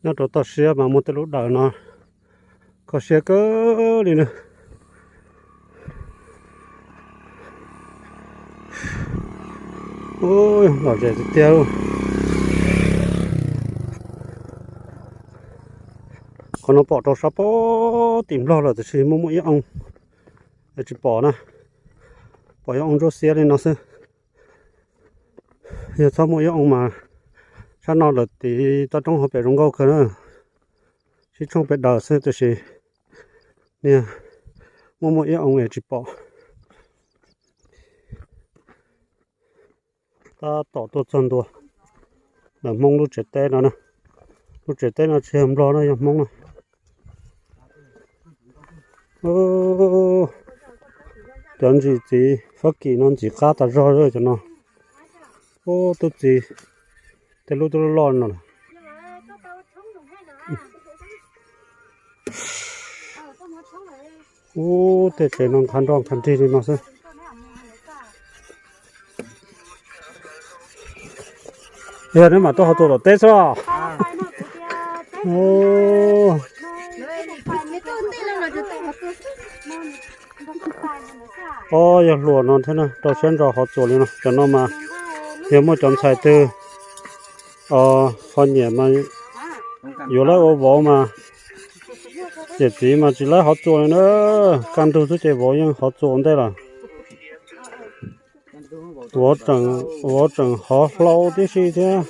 Nyob rau toj siab mas muaj tej lub dawm no kho siab kawg li na. Ub, lom zem tiag tiag. Qhov no pom rau sab pem tim Nplog lawm tiam sis muaj muaj ib oo, tsis pom na, pom ib oo ntsuab xiab li no xwb. Yog txhob muaj ib oo mas sab no lawm tid toj roob hauv pes zoo nkauj kawg na. Sib tshooj pes daws xwb tiam sis niag muaj muaj ib oo es tsis pom. Tab tom tuaj txog ntua ntawm Hmoob lub tsev teb no na. Lub tsev teb no tsis yog Nplog no, yog Hmoob na. Cov ntsis txiv Fab Kis no ntxim qab tas zog cov no. Ub, tub txiv tej lub tub loj loj no. Ub, tej tsev no nkhav nroj nkhav nrig li no xwb. Yog neb mam tuaj hauv txuas tom teb xwb os. Ob, yog hluas no thiab na, rau siab ntso hauv txuas li no. Cov no mas yog muaj cov ntxhais twg ho nyiam mas yuav lawv ua vauv mas, yawm txiv mas tsis lawv hauv txuas li na. Kaj ntug xwb ces vauv yeej hauv txuas ua ntej lawm. Vauv tseem hov hlau tib si thiab.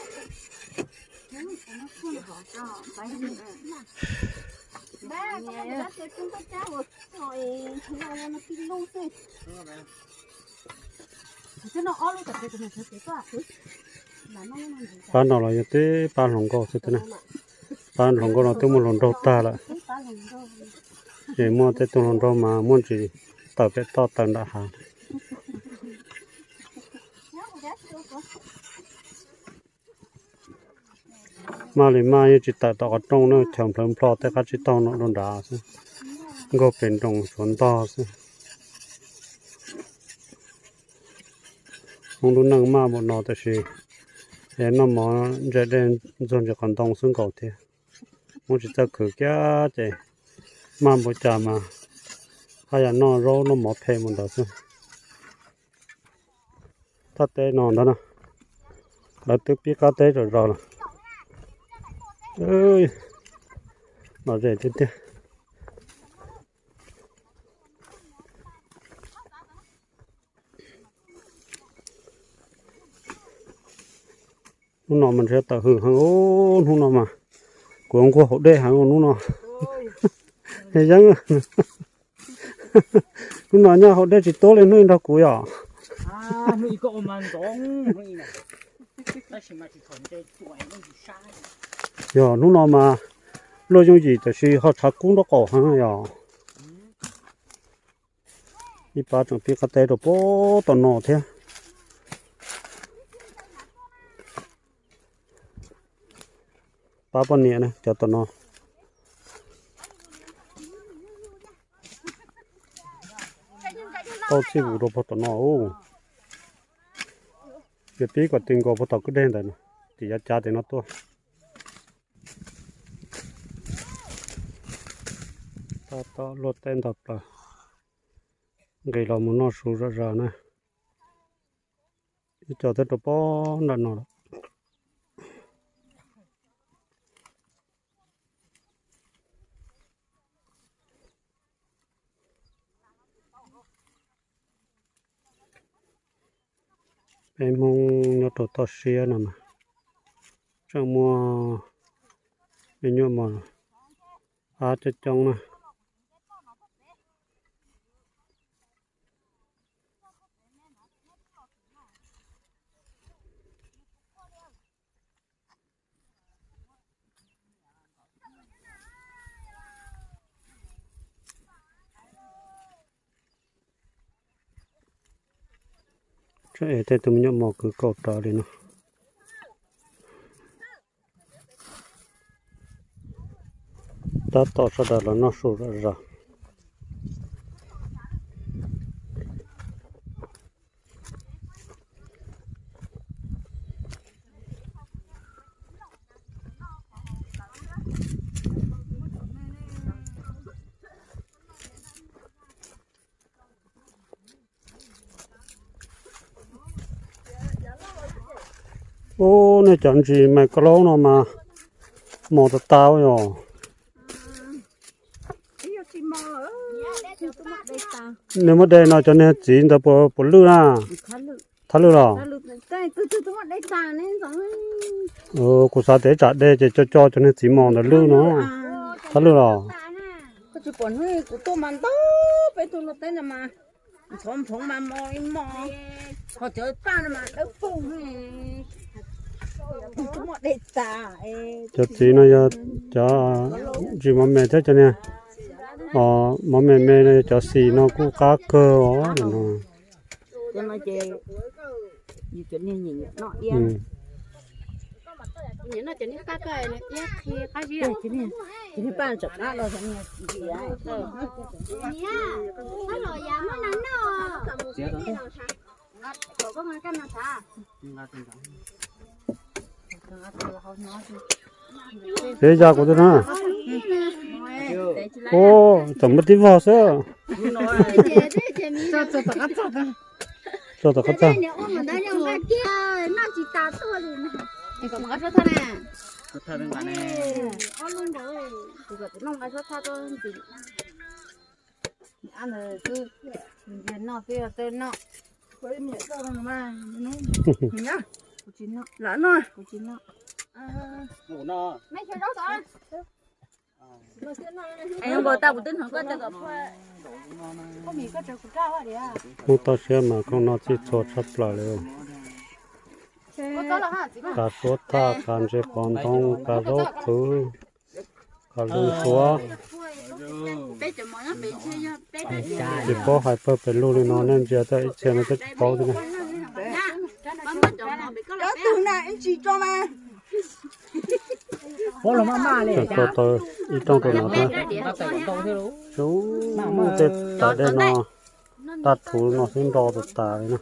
Pab no los yog tib pab hluas nkauj xwb thiab na. Pab hluas nkauj no twb muaj hluas nraug tag lawm, ces muaj tej tug hluas nraug mas muaj ntsis tawm pem toj tawm nram hav. Maj li maj yeej tsis tawm tom qhov rooj na, chaws nplhawv nplho tej qab tsib taug no rau nrad xwb, nkaug pem nroos suav ntog xwb. Hmoob lub neej maj npaum no tiam sis es noj mov ntse dej ntxuag ntsis qhov ntoo xwb nkaus thiab. Hmoob tsis txawj khwv kiag ces maj npaum cas mas haj yam noj zaub noj mov phem mus ntawd xwb. Thaj teb no ntag na, lawv twb pib qab teb zom zaws lawm. Lom zem tiag tiag. Hnub no mas ntshe tawm hwm heev, hnub no mas kuv nquag haus dej heev hnub no. Yeeb, hnub no nyob haus dej tsis tuab li hnub nrog kuv yom. Yog hnub no mas luaj yooj yim tiam sis ho tshav kub nraub qaum heev yom. Ib pab tseem pib qab teb rau puag tom no thiab. Pab poj niam na cov tom no. Tau txij vus rau puag tom no. Ces pib kom tis nkaus puag tom kwj deg ntawd, tim yav cav tim no tuaj. Tab tom luaj teb ntog plaws, nqis los mus noj su zom zaws na. Ib co twb rau puag nram no lawm. Peb Hmoob nyob rau toj siab no mas tseem muaj me nyuam mos ab coob coob na. Tseem ev tej tus me nyuam mos kwv kaus rawv li no. Tab tom sawv daws los noj su zom zaws. Ub, nej cov ntsis mais kaub laub no mas mos tas tas yom. Nej muab de no cov niag txiv ntawd puas lwj na? Thab lwj los? Kuv xav tias ib tsam de ces co co cov niag txiv mos ntawd lwj no. Thab lwj los? Ntxhov nphoov mas mos li mos, ho cov paj no mas dawb paug. Cov txiv no yog cov ntsis mov me thiab cov niag mov me me no, cov xim no kuj qab kawg os no. Peb ya kuv twb na. Ub, tseem muaj tib vog xwb. Tso tom qab txag. Hnub toj siab mas khoom noj txhij txhua tshaj plaws li. Qas suab thaj, qas ntses pov ntoo, qas zaub qhwv, qas lw suav. Tsis paub hais pawg pem lug li no, nej ntsia txog ib txhia no twb tsis paub thiab na. Tseem tau tau ib rooj rau no thiab. Tej tag dej no tag thuv no xwb nro tas tas li na.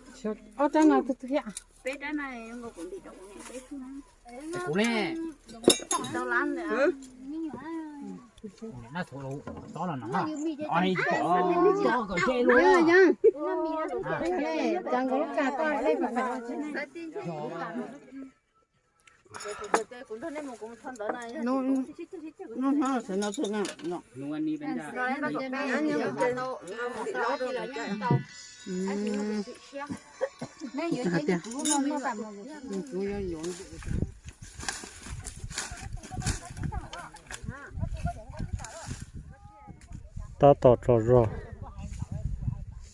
Tab tom tsaug zog,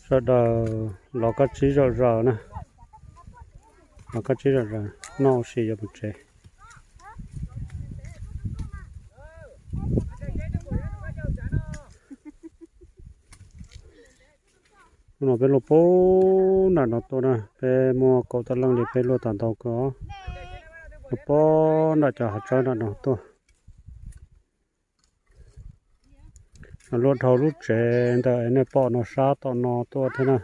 sawv daws los kab tsib zom zaws na, los kab tsib zom zaws, noj ua si yuav mus tsev. Hnub no peb luaj pem nram no tuaj na, peb muaj kaum tawm leej li peb luaj tau ntau kawg os. Luaj pem nram cov hav tsawb nram no tuaj. Luaj dhau lub tsev ntawm nej pom no sab tom no tuaj thiab na.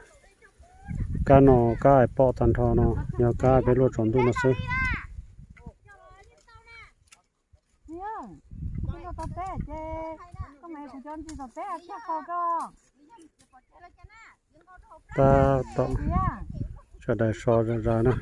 Kab no kab pom tag nrho no yog kab peb luaj tsaus ntuj no xwb. Tab tom sawv daws so zom zaws na.